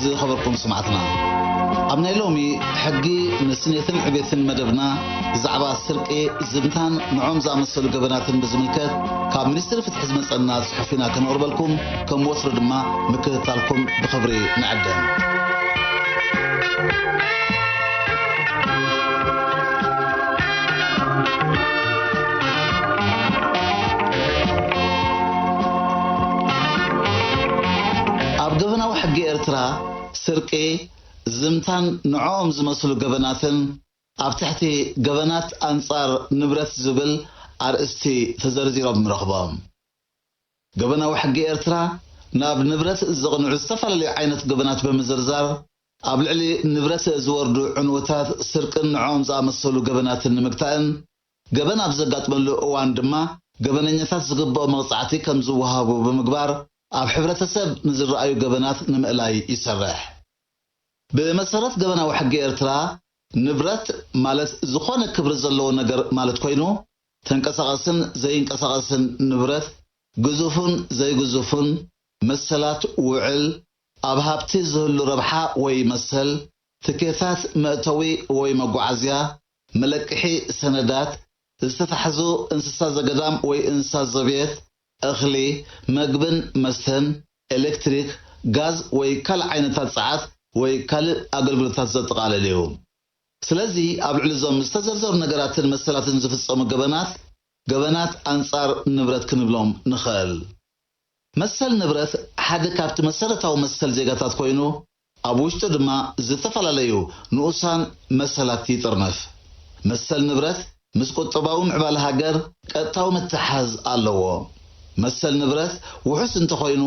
ዝኸበርኩም ስማዕትና፣ ኣብ ናይ ሎሚ ሕጊ ንስኔትን ዕቤትን መደብና ብዛዕባ ስርቂ፣ ዝምታን ንዖም ዝኣመሰሉ ገበናትን ብዝምልከት ካብ ሚኒስትሪ ፍትሒ ዝመጸና ጽሑፍ ኢና ከነቕርበልኩም። ከም ወትሩ ድማ ምክትታልኩም ብኽብሪ ንዕደም። ኣብ ገበናዊ ሕጊ ኤርትራ ስርቂ፣ ዝምታን ንዕኦም ዝመስሉ ገበናትን ኣብ ትሕቲ ገበናት ኣንጻር ንብረት ዝብል ኣርእስቲ ተዘርዚሮም ንረኽቦም። ገበናዊ ሕጊ ኤርትራ ናብ ንብረት ዘቕንዑ ዝተፈላለዩ ዓይነት ገበናት ብምዝርዛር፣ ኣብ ልዕሊ ንብረት ዝወርዱ ዕንወታት ስርቅን ንዕኦም ዝኣመሰሉ ገበናትን ንምግታእን፣ ገበን ኣብ ዘጋጥመሉ እዋን ድማ ገበነኛታት ዝግብኦ መቕጻዕቲ ከም ዝወሃቡ ብምግባር፣ ኣብ ሕብረተሰብ ንዝረኣዩ ገበናት ንምእላይ ይሰርሕ። ብመሰረት ገበናዊ ሕጊ ኤርትራ፣ ንብረት ማለት ዝኾነ ክብሪ ዘለዎ ነገር ማለት ኮይኑ፣ ተንቀሳቐስን ዘይንቀሳቐስን ንብረት፣ ግዙፍን ዘይግዙፍን፣ መሰላት ውዕል፣ ኣብ ሃብቲ ዝህሉ ረብሓ ወይ መሰል፣ ትኬታት መእተዊ ወይ መጓዓዝያ፣ መለቅሒ ሰነዳት፣ ዝተታሕዙ እንስሳ ዘገዳም ወይ እንስሳ ዘቤት፣ እኽሊ፣ መግብን መስተን፣ ኤሌክትሪክ፣ ጋዝ ወይ ካልእ ዓይነታት ጸዓት ወይ ካልእ ኣገልግሎታት ዘጠቓልል እዩ። ስለዚ ኣብ ልዕሊ እዞም ዝተዘርዘሩ ነገራትን መሰላትን ዝፍጸሙ ገበናት፣ ገበናት ኣንጻር ንብረት ክንብሎም ንኽእል። መሰል ንብረት ሓደ ካብቲ መሰረታዊ መሰል ዜጋታት ኮይኑ፣ ኣብ ውሽጡ ድማ ዝተፈላለዩ ንኡሳን መሰላት ይጥርንፍ። መሰል ንብረት ምስ ቁጠባዊ ምዕባለ ሃገር ቀጥታዊ ምትሓዝ ኣለዎ። መሰል ንብረት ውሑስ እንተኾይኑ፣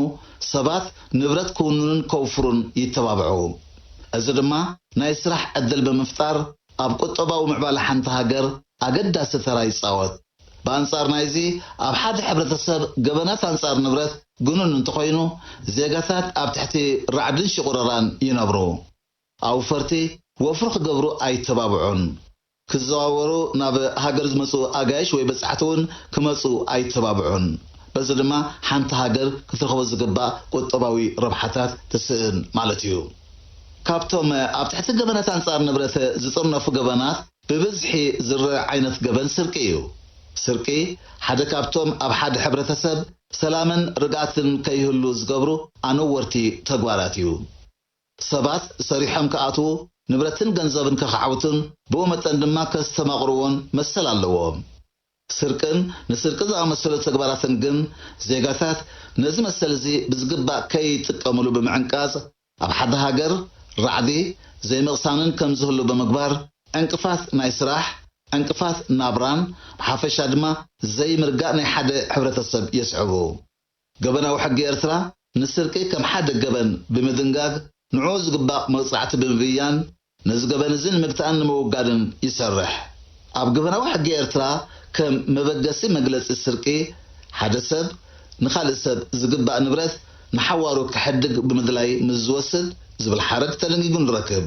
ሰባት ንብረት ክውንኑን ከውፍሩን ይተባብዑ። እዚ ድማ ናይ ስራሕ ዕድል ብምፍጣር ኣብ ቁጠባዊ ምዕባለ ሓንቲ ሃገር ኣገዳሲ ተራ ይጻወት። ብኣንጻር ናይዚ፣ ኣብ ሓደ ሕብረተሰብ ገበናት ኣንጻር ንብረት ግኑን እንተኾይኑ፣ ዜጋታት ኣብ ትሕቲ ራዕድን ሽቑረራን ይነብሩ። ኣውፈርቲ ወፍሪ ክገብሩ ኣይተባብዑን። ክዘዋወሩ ናብ ሃገር ዝመጹ ኣጋይሽ ወይ በጻሕቲ እውን ክመጹ ኣይተባብዑን። በዚ ድማ ሓንቲ ሃገር ክትረኽቦ ዝግባእ ቁጠባዊ ረብሓታት ትስእን ማለት እዩ። ካብቶም ኣብ ትሕቲ ገበናት ኣንጻር ንብረት ዝጥርነፉ ገበናት ብብዝሒ ዝረአ ዓይነት ገበን ስርቂ እዩ። ስርቂ ሓደ ካብቶም ኣብ ሓደ ሕብረተሰብ ሰላምን ርግኣትን ከይህሉ ዝገብሩ ኣነወርቲ ተግባራት እዩ። ሰባት ሰሪሖም ክኣትዉ፣ ንብረትን ገንዘብን ከኻዕብቱን ብኡ መጠን ድማ ከስተማቕርዎን መሰል ኣለዎም። ስርቅን ንስርቂ ዝኣመሰሉ ተግባራትን ግን ዜጋታት ነዚ መሰል እዚ ብዝግባእ ከይጥቀምሉ ብምዕንቃጽ፣ ኣብ ሓደ ሃገር ራዕዲ ዘይምቕሳንን ከም ዝህሉ ብምግባር፣ ዕንቅፋት ናይ ስራሕ፣ ዕንቅፋት ናብራን ብሓፈሻ ድማ ዘይምርጋእ ናይ ሓደ ሕብረተሰብ የስዕቡ። ገበናዊ ሕጊ ኤርትራ ንስርቂ ከም ሓደ ገበን ብምድንጋግ፣ ንዕኡ ዝግባእ መቕጻዕቲ ብምብያን፣ ነዚ ገበን እዚ ንምግታእን ንምውጋድን ይሰርሕ። ኣብ ገበናዊ ሕጊ ኤርትራ ከም መበገሲ መግለጺ ስርቂ፣ ሓደ ሰብ ንኻልእ ሰብ ዝግባእ ንብረት ንሓዋሩ ክሕድግ ብምድላይ ምስ ዝወስድ ዝብል ሓረግ ተደንጊጉ ንረክብ።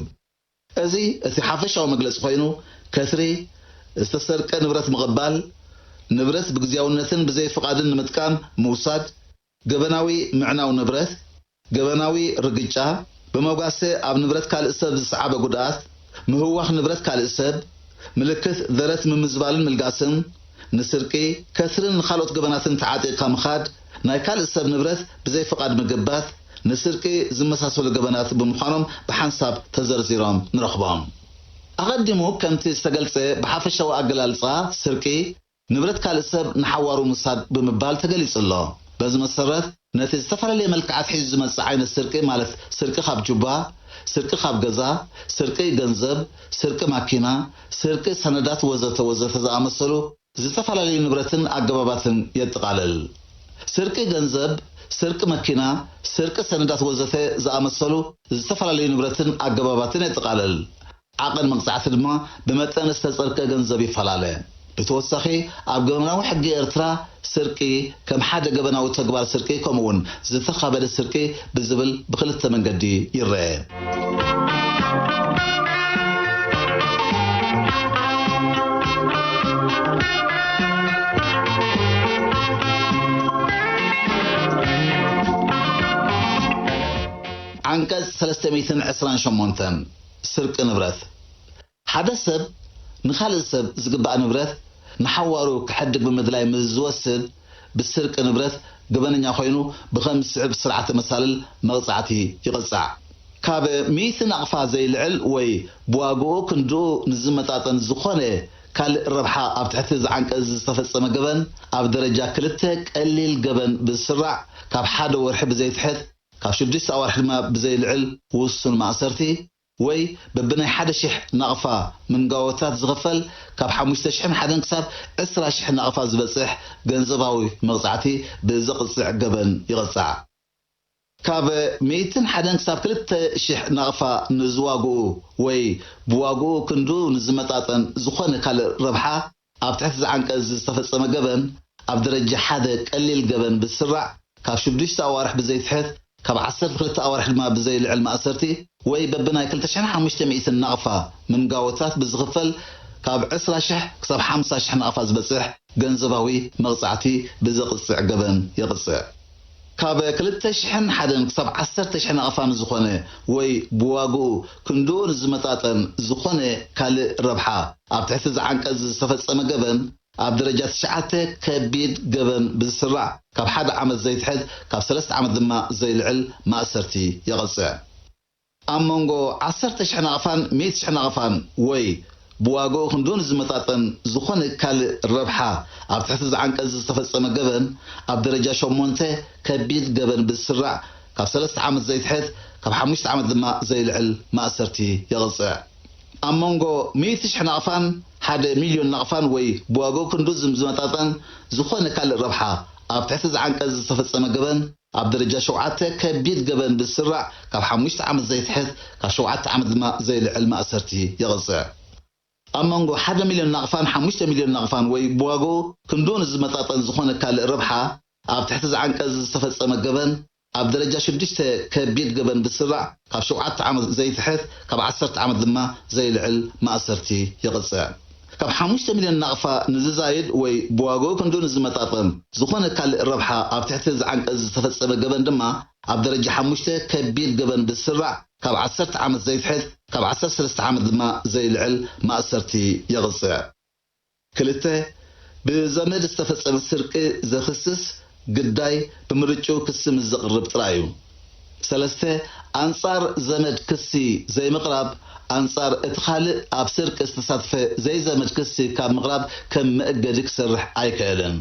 እዚ እቲ ሓፈሻዊ መግለጺ ኮይኑ፣ ከትሪ፣ ዝተሰርቀ ንብረት ምቕባል፣ ንብረት ብግዝያውነትን ብዘይ ፍቓድን ንምጥቃም ምውሳድ፣ ገበናዊ ምዕናው ንብረት፣ ገበናዊ ርግጫ፣ ብመጓሰ ኣብ ንብረት ካልእ ሰብ ዝሰዓበ ጉድኣት፣ ምህዋኽ ንብረት ካልእ ሰብ፣ ምልክት ደረት ምምዝባልን ምልጋስን፣ ንስርቂ፣ ከትርን ንኻልኦት ገበናትን ተዓጢቕካ ምኻድ፣ ናይ ካልእ ሰብ ንብረት ብዘይ ፍቓድ ምግባት፣ ንስርቂ ዝመሳሰሉ ገበናት ብምዃኖም ብሓንሳብ ተዘርዚሮም ንረኽቦም። ኣቐዲሙ ከምቲ ዝተገልጸ ብሓፈሻዊ ኣገላልጻ ስርቂ ንብረት ካልእ ሰብ ንሓዋሩ ምውሳድ ብምባል ተገሊጹ ኣሎ። በዚ መሰረት ነቲ ዝተፈላለየ መልክዓት ሒዙ ዝመጽእ ዓይነት ስርቂ ማለት ስርቂ ካብ ጁባ፣ ስርቂ ካብ ገዛ፣ ስርቂ ገንዘብ፣ ስርቂ ማኪና፣ ስርቂ ሰነዳት ወዘተ ወዘተ ዝኣመሰሉ ዝተፈላለዩ ንብረትን ኣገባባትን የጠቓልል። ስርቂ ገንዘብ፣ ስርቂ መኪና፣ ስርቂ ሰነዳት ወዘተ ዝኣመሰሉ ዝተፈላለዩ ንብረትን ኣገባባትን የጠቓልል። ዓቐን መቕጻዕቲ ድማ ብመጠን ዝተጸርከ ገንዘብ ይፈላለ። ብተወሳኺ ኣብ ገበናዊ ሕጊ ኤርትራ ስርቂ ከም ሓደ ገበናዊ ተግባር ስርቂ ከምኡውን ዝተኻበደ ስርቂ ብዝብል ብኽልተ መንገዲ ይረአ። ዓንቀጽ ሰለስተ ሚእትን ዕስራን ሸሞንተን፣ ስርቂ ንብረት። ሓደ ሰብ ንኻልእ ሰብ ዝግባእ ንብረት ንሓዋሩ ክሕድግ ብምድላይ ምስ ዝወስድ፣ ብስርቂ ንብረት ገበነኛ ኮይኑ ብኸም ዝስዕብ ስርዓተ መሳልል መቕጻዕቲ ይቕጻዕ። ካብ ሚእቲ ናቕፋ ዘይልዕል ወይ ብዋግኡ ክንድኡ ንዝመጣጠን ዝኾነ ካልእ ረብሓ ኣብ ትሕቲ እዚ ዓንቀጽ ዝተፈጸመ ገበን ኣብ ደረጃ ክልተ ቀሊል ገበን ብዝስራዕ ካብ ሓደ ወርሒ ብዘይትሕት ካብ ሽዱሽተ ኣዋርሕ ድማ ብዘይልዕል ውሱን ማእሰርቲ ወይ በብናይ ሓደ ሽሕ ናቕፋ ምንጋወታት ዝኽፈል ካብ ሓሙሽተ ሽሕን ሓደን ክሳብ ዕስራ ሽሕ ናቕፋ ዝበጽሕ ገንዘባዊ መቕጻዕቲ ብዘቕጽዕ ገበን ይቕጻዕ። ካብ ሚእትን ሓደን ክሳብ ክልተ ሽሕ ናቕፋ ንዝዋግኡ ወይ ብዋግኡ ክንዱ ንዝመጣጠን ዝኾነ ካልእ ረብሓ ኣብ ትሕቲ እዚ ዓንቀጽ ዝተፈጸመ ገበን ኣብ ደረጃ ሓደ ቀሊል ገበን ብዝስራዕ ካብ ሽዱሽተ ኣዋርሕ ብዘይትሕት ካብ ዓሰርተ ክልተ ኣዋርሕ ድማ ብዘይልዕል ማእሰርቲ ወይ በብናይ ክልተ ሽሕን ሓሙሽተ ሚእትን ናቕፋ ምንጋወታት ብዝኽፈል ካብ ዕስራ ሽሕ ክሳብ ሓምሳ ሽሕ ናቕፋ ዝበጽሕ ገንዘባዊ መቕጻዕቲ ብዘቕጽዕ ገበን የቕጽዕ። ካብ ክልተ ሽሕን ሓደን ክሳብ ዓሰርተ ሽሕ ናቕፋ ንዝኾነ ወይ ብዋግኡ ክንድኡ ንዝመጣጠን ዝኾነ ካልእ ረብሓ ኣብ ትሕቲ እዚ ዓንቀጽ ዝተፈጸመ ገበን ኣብ ደረጃ ትሽዓተ ከቢድ ገበን ብዝስራዕ ካብ ሓደ ዓመት ዘይትሕት ካብ ሰለስተ ዓመት ድማ ዘይልዕል ማእሰርቲ የቕጽዕ። ኣብ መንጎ ዓሰርተ ሽሕ ናቕፋን ሚእቲ ሽሕ ናቕፋን ወይ ብዋግኡ ክንድኡ ንዝመጣጠን ዝኾነ ካልእ ረብሓ ኣብ ትሕቲ እዚ ዓንቀጽ ዝተፈጸመ ገበን ኣብ ደረጃ ሸሞንተ ከቢድ ገበን ብዝስራዕ ካብ ሰለስተ ዓመት ዘይትሕት ካብ ሓሙሽተ ዓመት ድማ ዘይልዕል ማእሰርቲ የቕጽዕ። ኣብ መንጎ ሚእቲ ሽሕ ናቕፋን ሓደ ሚልዮን ናቕፋን ወይ ብዋግኡ ክንድኡ ዝም-፣ ዝመጣጠን ዝኾነ ካልእ ረብሓ ኣብ ትሕቲ እዚ ዓንቀጽ ዝተፈጸመ ገበን ኣብ ደረጃ ሸውዓተ ከቢድ ገበን ብዝስራዕ ካብ ሓሙሽተ ዓመት ዘይትሕት ካብ ሸውዓተ ዓመት ድማ ዘይልዕል ማእሰርቲ የቕጽዕ። ኣብ መንጎ ሓደ ሚልዮን ናቕፋን ሓሙሽተ ሚልዮን ናቕፋን ወይ ብዋግኡ ክንድኡ ንዝመጣጠን ዝኾነ ካልእ ረብሓ ኣብ ትሕቲ እዚ ዓንቀጽ ዝተፈጸመ ገበን ኣብ ደረጃ ሽዱሽተ ከቢድ ገበን ብዝስራዕ ካብ ሸውዓተ ዓመት ዘይትሕት ካብ ዓሰርተ ዓመት ድማ ዘይልዕል ማእሰርቲ ይቕጽዕ። ካብ ሓሙሽተ ሚልዮን ናቕፋ ንዝዛይድ ወይ ብዋግኡ ክንድኡ ንዝመጣጠን ዝኾነ ካልእ ረብሓ ኣብ ትሕቲ እዚ ዓንቀጽ ዝተፈጸመ ገበን ድማ ኣብ ደረጃ ሓሙሽተ ከቢድ ገበን ብዝስራዕ ካብ ዓሰርተ ዓመት ዘይትሕት ካብ ዓሰርተ ሰለስተ ዓመት ድማ ዘይልዕል ማእሰርቲ የቕጽዕ። ክልተ፣ ብዘመድ ዝተፈጸመ ስርቂ ዘኽስስ ግዳይ ብምርጭኡ ክሲ ምስ ዘቕርብ ጥራይ እዩ። ሰለስተ፣ ኣንጻር ዘመድ ክሲ ዘይምቕራብ ኣንጻር እቲ ካልእ ኣብ ስርቂ ዝተሳተፈ ዘይዘመድ ክሲ ካብ ምቕራብ ከም መእገዲ ክሰርሕ ኣይክእልን።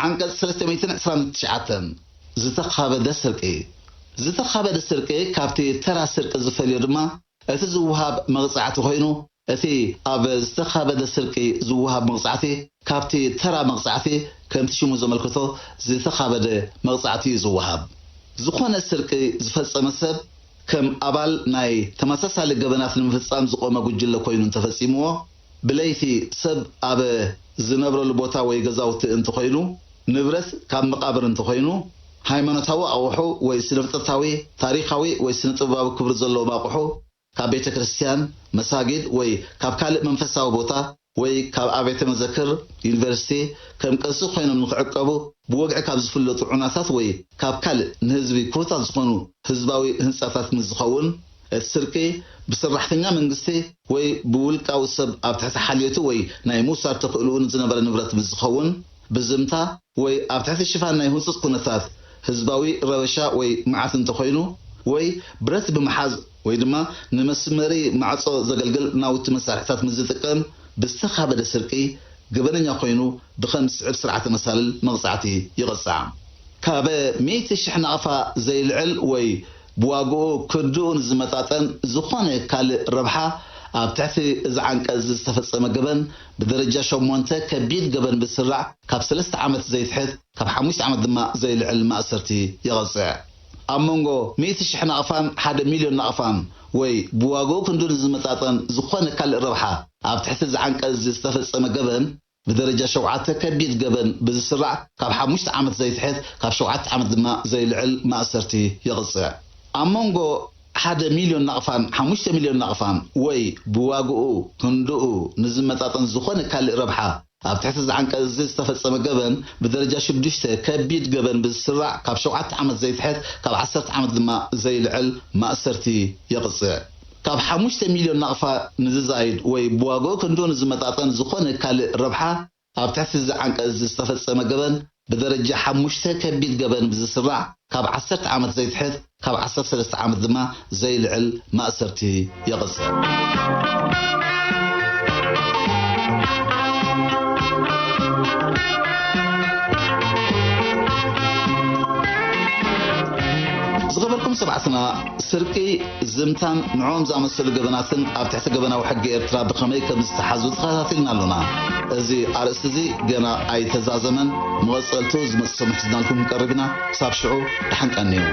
ዓንቀጽ ሰለስተ ሚእትን ዕስራን ትሽዓተን፣ ዝተኻበደ ስርቂ። ዝተኻበደ ስርቂ ካብቲ ተራ ስርቂ ዝፈልዮ ድማ እቲ ዝወሃብ መቕጻዕቲ ኮይኑ፣ እቲ ኣብ ዝተኻበደ ስርቂ ዝወሃብ መቕጻዕቲ ካብቲ ተራ መቕጻዕቲ ከምቲ ሽሙ ዘመልክቶ ዝተኻበደ መቕጻዕቲ እዩ ዝወሃብ። ዝኾነ ስርቂ ዝፈጸመ ሰብ ከም ኣባል ናይ ተመሳሳሊ ገበናት ንምፍጻም ዝቖመ ጉጅለ ኮይኑ እንተፈጺምዎ፣ ብለይቲ ሰብ ኣብ ዝነብረሉ ቦታ ወይ ገዛውቲ እንተኾይኑ፣ ንብረት ካብ መቓብር እንተኾይኑ፣ ሃይማኖታዊ ኣቑሑ ወይ ስነ-ፍጥረታዊ፣ ታሪኻዊ ወይ ስነ-ጥበባዊ ክብሪ ዘለዎም ኣቑሑ ካብ ቤተ ክርስቲያን፣ መሳጊድ ወይ ካብ ካልእ መንፈሳዊ ቦታ ወይ ካብ ኣብያተ መዘክር ዩኒቨርሲቲ ከም ቅርሲ ኮይኖም ንኽዕቀቡ ብወግዒ ካብ ዝፍለጡ ዑናታት ወይ ካብ ካልእ ንህዝቢ ክፉታት ዝኾኑ ህዝባዊ ህንጻታት ምስ ዝኸውን፣ እቲ ስርቂ ብሰራሕተኛ መንግስቲ ወይ ብውልቃዊ ሰብ ኣብ ትሕቲ ሓልዮቱ ወይ ናይ ምውሳድ ተኽእልኡ ንዝነበረ ንብረት ምስ ዝኸውን፣ ብዝምታ ወይ ኣብ ትሕቲ ሽፋን ናይ ህጹጽ ኩነታት ህዝባዊ ረበሻ ወይ መዓት እንተኾይኑ፣ ወይ ብረት ብምሓዝ ወይ ድማ ንመስመሪ ማዕጾ ዘገልግል ናውቲ መሳርሕታት ምስ ዝጥቀም ብዝተኻበደ ስርቂ ገበነኛ ኮይኑ ብኸም ዝስዕብ ስርዓተ መሳልል መቕጻዕቲ ይቕጻዕ። ካብ ሚእቲ ሽሕ ናቕፋ ዘይልዕል ወይ ብዋግኡ ክንድኡ ንዝመጣጠን ዝኾነ ካልእ ረብሓ ኣብ ትሕቲ እዚ ዓንቀጽ ዝተፈጸመ ገበን ብደረጃ ሸሞንተ ከቢድ ገበን ብዝስራዕ ካብ ሰለስተ ዓመት ዘይትሕት ካብ ሓሙሽተ ዓመት ድማ ዘይልዕል ማእሰርቲ ይቐጽዕ። ኣብ መንጎ ሚእቲ ሽሕ ናቕፋን ሓደ ሚልዮን ናቕፋን ወይ ብዋግኡ ክንድኡ ንዝመጣጠን ዝኾነ ካልእ ረብሓ ኣብ ትሕቲ እዚ ዓንቀጽ ዝተፈጸመ ገበን ብደረጃ ሸውዓተ ከቢድ ገበን ብዝስራዕ ካብ ሓሙሽተ ዓመት ዘይትሕት ካብ ሸውዓተ ዓመት ድማ ዘይልዕል ማእሰርቲ ይቕጽዕ። ኣብ መንጎ ሓደ ሚልዮን ናቕፋን ሓሙሽተ ሚልዮን ናቕፋን ወይ ብዋግኡ ክንድኡ ንዝመጣጠን ዝኾነ ካልእ ረብሓ ኣብ ትሕቲ እዚ ዓንቀጽ እዚ ዝተፈጸመ ገበን ብደረጃ ሽዱሽተ ከቢድ ገበን ብዝስራዕ ካብ ሸውዓተ ዓመት ዘይትሕት ካብ ዓሰርተ ዓመት ድማ ዘይልዕል ማእሰርቲ የቕጽዕ። ካብ ሓሙሽተ ሚልዮን ናቕፋ ንዝዛይድ ወይ ብዋግኡ ክንድኡ ንዝመጣጠን ዝኾነ ካልእ ረብሓ ኣብ ትሕቲ እዚ ዓንቀጽ እዚ ዝተፈጸመ ገበን ብደረጃ ሓሙሽተ ከቢድ ገበን ብዝስራዕ ካብ ዓሰርተ ዓመት ዘይትሕት ካብ ዓሰርተ ሰለስተ ዓመት ድማ ዘይልዕል ማእሰርቲ የቕጽዕ። ዝኸበርኩም ሰማዕትና፣ ስርቂ፣ ዝምታን ንዕኦም ዝኣመሰሉ ገበናትን ኣብ ትሕቲ ገበናዊ ሕጊ ኤርትራ ብኸመይ ከም ዝተሓዙ ተኸታቲልና ኣሎና። እዚ ኣርእስቲ እዚ ገና ኣይተዛዘመን። መቐጸልቱ ዝመጽእ ሰሙን ሒዝናልኩም ክንቀርብ ኢና። ክሳብ ሽዑ ደሓን ቀንዩ።